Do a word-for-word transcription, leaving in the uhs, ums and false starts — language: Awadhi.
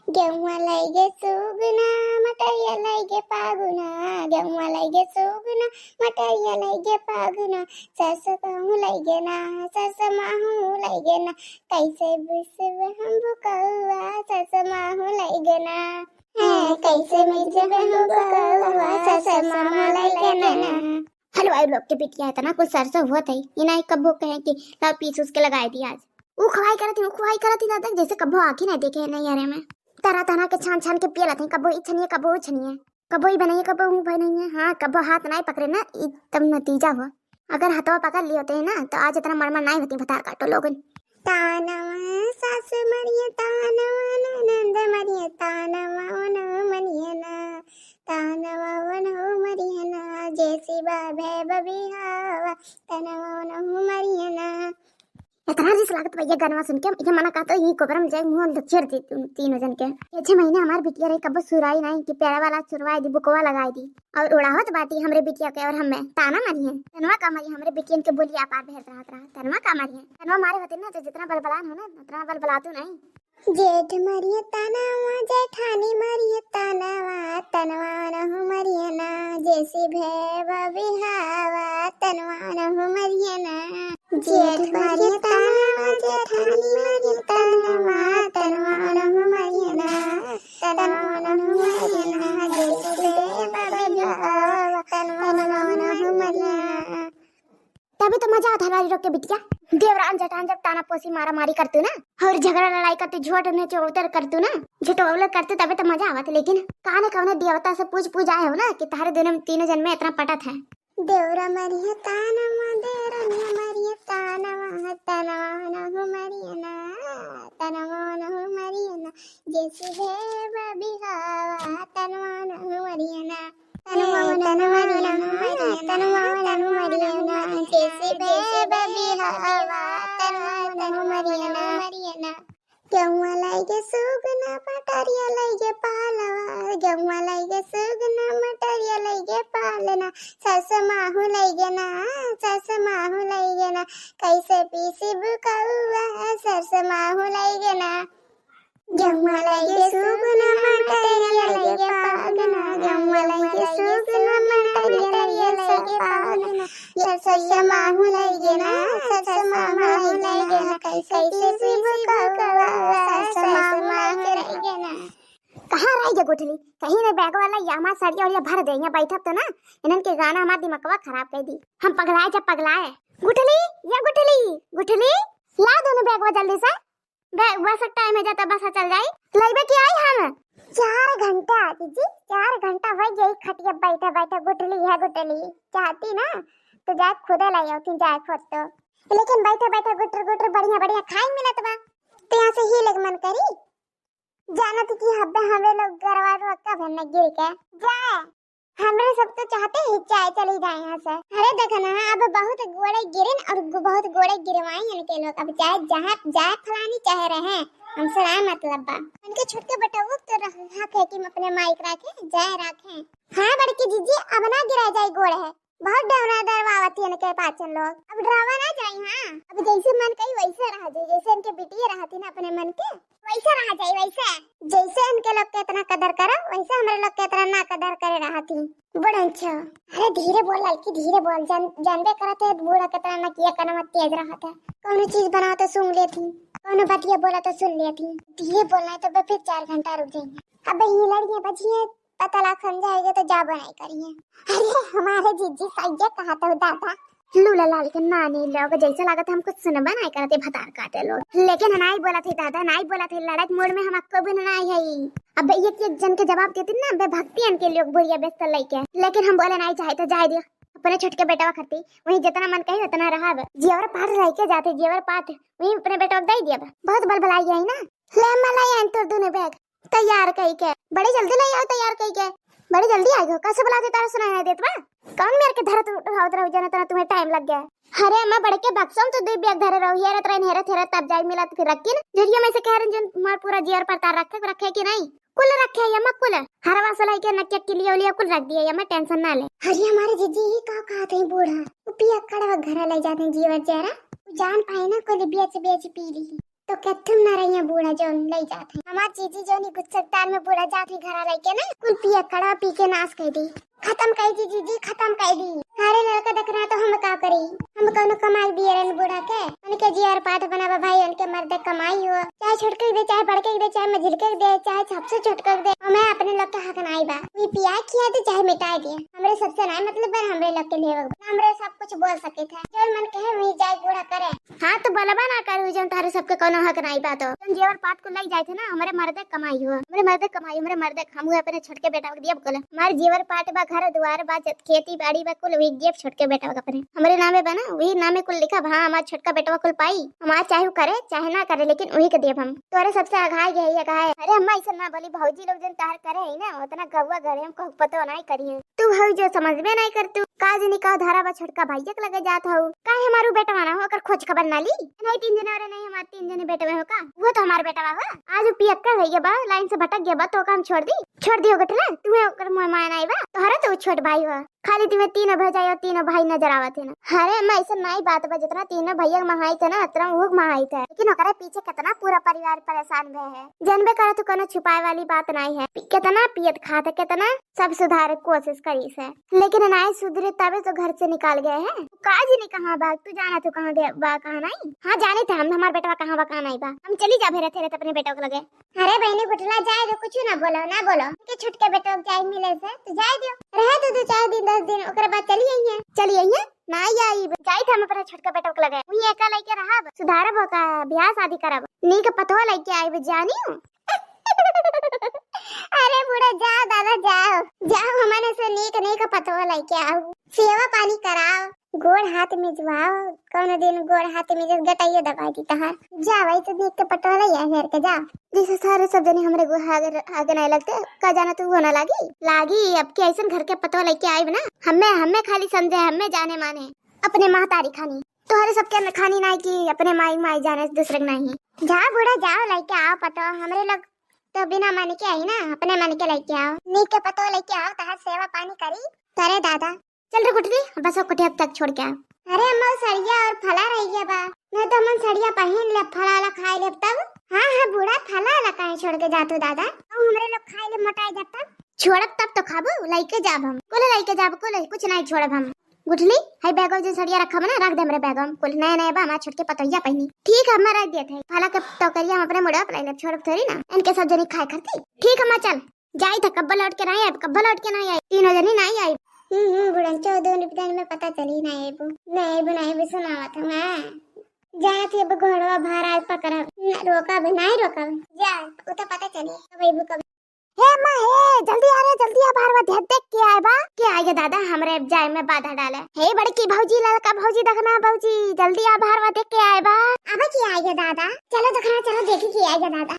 गेहुआ लइगे सुगना, मटरिया लइगे पागुना, गेहुआ लइगे सुगना, मटरिया लइगे पागुना, सरसों महू लइगे ना, सरसों महू लइगे ना, कैसे बिसब हम बुकौआ, सरसों महू लइगे ना। हैं, कैसे बिसब हम बुकौआ, सरसों महू लइगे ना। हलवाई लोग के बिटिया इतना कुछ सरसों होत है, ये नहीं कब्बो कहे कि लाओ पीस उस के लगाए दी आज। ऊ खवाई करत ही, ऊ खवाई करत ही दादा, जैसे कब्बो आँखी नहीं देखे है नैहरे में। तरह तरह के छान छान के पिए लाते हैं, कब्बो ई छनिए, कब्बो ऊ छनिए, कब्बो ई बनाइए, कब्बो ऊ बनाइए। हाँ, कब्बो हाथ नहीं पकड़े ना, ई तब नतीजा हुआ। अगर हथवा पकड़ लिए होते हैं ना, तो आज इतना मड़मड़ नहीं होती भतार काटो लोगन। तानवा सास मरिए, तानवा ननद मरिए, तानवा ओनहु मरिए ना, तानवा ओनहु मरिए ना, जैसी बा भय बबिहावा, तनवा ओनहु मरिए ना। इतना रिस लागत भैया गनवा सुन के, ये मना कहता है, ये कोबरा में जाए मुँह लुचेर दे तुम तीनों जन के। ये छह महीने हमार बिटिया रही, कब्बो सुराई नहीं कि पेड़ा वाला चुरवाई दी, बुकवा लगाई दी। और उड़ावत बाटी हमरे बिटिया के और हमें ताना मारी है। तनवा का मारी हमरे बिटियन के बोलिया पार भेज रहा, रहा। तनवा का मारी है। तनवा मारे होते ना तो जितना बलबलान हो ना, उतना बलबलातू नहीं। जेठ मारिए तानावा, जेठानी मारिए तानावा, तनवा ओनहु मारिए ना, जैसी भय बबिहावा, तनवा ओनहु मारिए ना। जेठ मारिए तानावा, जेठानी मारिए तानावा, तनवा ओनहु मारिए ना, तनवा ओनहु मारिए ना, जैसी भय बबिहावा, तनवा ओनहु मारिए ना। तभी तो मजा आवत है हलवारी लोग के बिटिया। देवरान जेठान जब ताना पोसी मारा मारी करतू ना, और झगड़ा लड़ाई करतू, झूठ ने चौतर करतू ना, झूठ ओवलर करतू, तभी तो मजा आवत है। लेकिन कहाने कौने देवता से पूछ पूछ आए हो ना कि तारे दोनों तीनों जन में इतना पटत है। देवरा मरिए तानवा, देवरनिया मरिए तानवा, तनवा ओनहु मरिए ना, तनवा ओनहु मरिए ना, जैसी भय बबिहावा, तनवा ओनहु मरिए ना। तनवा ओनहु मरिए ना, तनवा ओनहु मरिए ना, जैसी भय बबिहावा, तनवा ओनहु मरिए ना। गेहुआ लइगे सुगना, मटरिया लइगे पालवा, गेहुआ लइगे सुगना, मटरिया लइगे पालना, सरसों महू लइगे ना, सरसों महू लइगे ना, कैसे पीसी बुकौआ, सरसों महू लइगे ना। गेहुआ लइगे सुगना, मटरिया लइगे पागना, गेहुआ लइगे सुगना, मटरिया लइगे पागना, सरसों महू लइगे ना, सरसों महू लइगे ना, कैसे पीसी बुकौआ, सरसों महू लइगे ना। कहाँ रह गया गुठली? कहीं नहीं, बैग वाला या हमार सड़िया उड़िया भर दे, यहाँ बैठब तो ना, इन्हन के गाना हमार दिमागवा खराब कर दी। हम पगलाए जब पगलाए। गुठली, या गुठली, गुठली, ला दोनों बैगवा जल्दी से। बे-, बस टाइम हो जाता, बस चल जाई। लइबे कि आई हम? चार घंटा जीजी, चार घंटा हो गई खटिया बैठे बैठे। गुठली है गुठली, चाहती ना तो जाए खुदे लाई होती, जाए खुद तो। लेकिन बैठे बैठे गुटर गुटर बढ़िया बढ़िया खाए मिलत बा, तो यहाँ से ही लग मन करी। जानत कि हब्बे हमें लोग गरवा रोका भरने गिर के जाए। हमरे सब तो चाहते हैं चाहे चली जाए यहाँ से। अरे देखा ना, अब बहुत गोड़े गिरिन और गु-, बहुत गोड़े गिरवाई इनके लोग। अब चाहे जहाँ जाए फलानी चाहे रहे, हमसे ना मतलब बा। उनके छोटके बेटवो तो रख, हक है कि अपने माइक रखे, जाए रखे। हाँ बड़की जीजी, अब ना गिरा जाए गोड़ है, बहुत डरा डरवावत ही इनके पाचन लोग। अब डरावा ना जाए, हाँ, अब जैसे मन कही वैसे रह जाए, जैसे इनके बिटिया रहती ना अपने मन के, वैसे रह जाए, वैसे। जैसे इनके लोग के इतना कदर करो, वैसे हमरे लोग के इतना ना कदर करे रहती। बड़े अच्छा। अरे धीरे बोल लड़की, धीरे बोल। जान-, जानबे करत है बूढ़ा कितना नकिया कनवा तेज रहत है। कौनो चीज बनाओ तो सुन लेती, कौनो बतिया बोला तो सुन लेती। धीरे बोलना है तो बे फिर चार घंटा रुक जाएंगे। अब ये लड़िए बजिए, पता लाग समझाएंगे तो जाबो नहीं करिए। अरे हमारे जीजी सही कहा तो दादा। लूला लाल के नानी लोग जैसे लागत हमको सुनबा नहीं करते भतार काटे लोग। लेकिन नाई बोला थे दादा, नाई बोला थे, लड़ाई मूड में हम आपको भी नाई है। अब एक एक जन के जवाब देती ना, बे भक्तियन के लोग बोलिया व्यस्त लइके, लेकिन हम बोले नहीं चाहे तो जाए दियो। अपने छोटके बेटवा खाती वहीं जितना मन कही उतना रहा। जेवर पाट लइके जाते, जेवर पाट वहीं अपने बेटवा को दे दिया। बहुत बल भलाई है ना। ले अम्मा लाई आन तोर दोनों बैग। तैयार कई के, बड़ी जल्दी ले आओ तैयार कई के। बड़ी जल्दी आई गो, कैसे बुलाते तारा सुनाई नहीं देत बा? कौन मेर के धरत उठावत रहो जना तना तुम्हें टाइम लग गया। अरे अम्मा बड़के बक्सों तो दो बैग धरे रहो, हेरत रहे हेरत हेरत तब जाई मिला तो फिर रखी ना। जरिया में से कह रहे जन हमार पूरा जेवर पड़ता रखे रखे कि नहीं? कुल रखे है अम्मा कुल। हरवा से लेके नकिया के लिए उलिया कुल रख दिया अम्मा, टेंशन ना ले। अरे हमारे जीजी ये का कहते हैं बूढ़ा? वो पिया कड़वा घर ले जाते हैं जेवर जरा। वो जान पाए ना कोई बेच बेच पी ली। तो केथुम ना रहिया बूढ़ा जौन लई जात है। हमार जीजी जौन ई गुस्सेदार में बूढ़ा जात है घरा लइके ना, कुल पियक्कड़वा पी के नाश कइ दी, खतम कइ दी जीजी, खतम कइ दी। अरे लड़का देखना तो हम का करी, हम कौनो कमाई दिए रहन बूढ़ा के, उनके जियर पाठ बनावा भाई, उनके मर्दे कमाई हो, चाहे छोटके दे, चाहे बड़के दे, चाहे मझिलके दे, चाहे सबसे छोटके दे, हमें अपने लोग के हक नाई बा। वी पिया किया दे चाहे मिटाए दे, हमरे सबसे नाई मतलब बा, हमरे लोग के लिए बा। हमरे सब कुछ बोल सके थे, जौन मन कहे वही जाए बूढ़ा करे। हाँ तो बोलबा ना करू जौन तारे सबके कौनो हक नाई बा तो। जौन जेवर पाट को लई जाए थे ना, हमरे मर्दे कमाई हो, हमरे मर्दे कमाई, हमरे मर्दे हम हुए अपने छोटके बेटा के दियब कुल। हमार जेवर पाट बा, घर दुआर बा, जत-, खेती बाड़ी बा, कुल वही दियब छोटके बेटा के अपने। हमरे नामे बा ना, वही नामे कुल लिखब। हाँ, हमार छोटका बेटवा कुल पाई, हमार चाहे उ करे चाहे ना करे, लेकिन वही के दियब हम। तोरे सबसे अघाई गई अघाई। अरे अम्मा, ऐसा ना बोली, भौजी लोग जन तार करे है ना, उतना गौवा गरे हम कहू पतो नाई करी है। तू हऊ जो समझबे नाई कर तू। का जनी का धारा बा छोटका भैया के लगे जात हऊ। काहे हमारू बेटवा ना हो, ओकर खोज खबर ना ली? नहीं तीन जने, अरे नहीं हमार तीन जने बेटवे हो का? वो तो हमार बेटवा हो। आज वो पियक्कड़ हो गया बा, लाइन से भटक गया बा, तो का हम छोड़ दी? छोड़ दियो गठला, तुम्हें ओकर मुँह माया नाई बा। तोहरा तो वो छोट भाई हो, खाली तुम्हें तीनों भौजाई और तीनों भाई नजर आवत है ना। अरे अम्मा, ऐसा नाई बात बा, जितना तीनों भैया के महाई थे ना, उतना वो महाई थे। लेकिन ओकरे पीछे कितना पूरा परिवार परेशान भे है। जनबे करे तो कोनो छुपाए वाली बात नाई है। पी-, कितना पियत खात है, कितना सब सुधारे कोशिश करी से, लेकिन नाई सुधरे तबे तो घर से निकाल गए हैं। तू का जनी कहाँ बा, तू जाना तू कहाँ गया बा, कहाँ नाई? हाँ जाने थे हम, हमार बेटवा कहाँ बा कहाँ नाई बा। हम चली जा भेरे थे अपने बेटवा के लगे। अरे बहनी गुटला जाए दो, कुछ ना बोलो, ना बोलो। के छुटके बेटवा के जाए मिले से तो जाए दो, रहे दो दो चार दिन दस दिन, ओकरे बाद चली आई है। चली आई है? नाई आई, जाई थे हम अपने छोटका बेटवा के लगे। वही एका लइके रहब, सुधारब ओका, ब्याह शादी करब, नीक पतोह लइके आइब, जानियो। अरे बूढ़ा, जाओ दादा, जाओ, जाओ, हमने से नीक नीक पतोह लइके आओ, सेवा पानी कराओ, गोड़ हाथ मिजवाओ, कौनो दिन गोड़ हाथ मिजे गटाइयो दबा दी तहार। जाओ, ऐसे नीक के पतोह लइया हेर के जाओ। जैसे सारे सब जने हमरे गो-, आगे, आगे नहीं लगते, का जाना तू वो ना लागी, लागी। अब के ऐसन घर के पतोह लइके आइब ना, हमें, हमें खाली समझे, हमें जाने माने, अपने महतारी खानी। तोहरे सबके न खानी नाई कि अपने माई, माई जाने से दूसरे के नाई। जा बूढ़ा, जाओ, लइके आओ पतोह। हमरे लोग तो बिना मन के आई ना, अपने मन के लइके आओ, नीक के पतोह लइके आओ, तहार सेवा पानी करी। करे दादा, चल रे गुठली, बस ओ कुटिया तक छोड़ के आ। अरे अम्मा, सड़िया और फला रह गया बा, नहीं तो हम सड़िया पहन ले, फला ला खाए ले तब। हाँ हाँ बूढ़ा, फला ला काहे छोड़ के जातू दादा? अब हमरे लोग खाए ले मोटाए जाब तब। छोड़ब तब तो खाबू, लइके जाब हम, कुल लइके जाब, कुल कुछ नहीं छोड़ब हम। गुठली, हई बैगो जे सड़िया रखा बा ना, रख दे हमरे बैगो में। कुल नया नया बा, हमार छोटके पतोहिया पहनी। ठीक है, अम्मा रख दिया था। फला के टोकरिया हम अपने मुड़वा पे ले लेब, छोड़ब थोड़ी ना। इनके सब जनी खाए खाती। ठीक है अम्मा, चल। जाई था, कब्बो लौट के नहीं आइब, कब्बो लौट के नहीं आइब। तीनों जनी नहीं आइब। हम्म, हम्म, बुढ़न चौदह दिन में पता चली नहीं आइबू। नहीं आइबू, नहीं आइबू, सुनावत हूँ, हाँ। जात ही अब घोड़वा भारा पकड़ब। न, रोकब, नहीं रोकब। जा, उ तो पता चली, कब आइबू, कब। हे अम्मा, हे, जल्दी आ रे, जल्दी आ, बाहर वा देख, देख के आए बा। के आए गे दादा, हमरे जाए में बाधा डाले। हे बड़की भौजी, ललका भौजी, देखना भौजी, जल्दी आ, बाहर वा देख के आए बा। अब के आए गे दादा, चलो देखना, चलो देखी के आए गे दादा।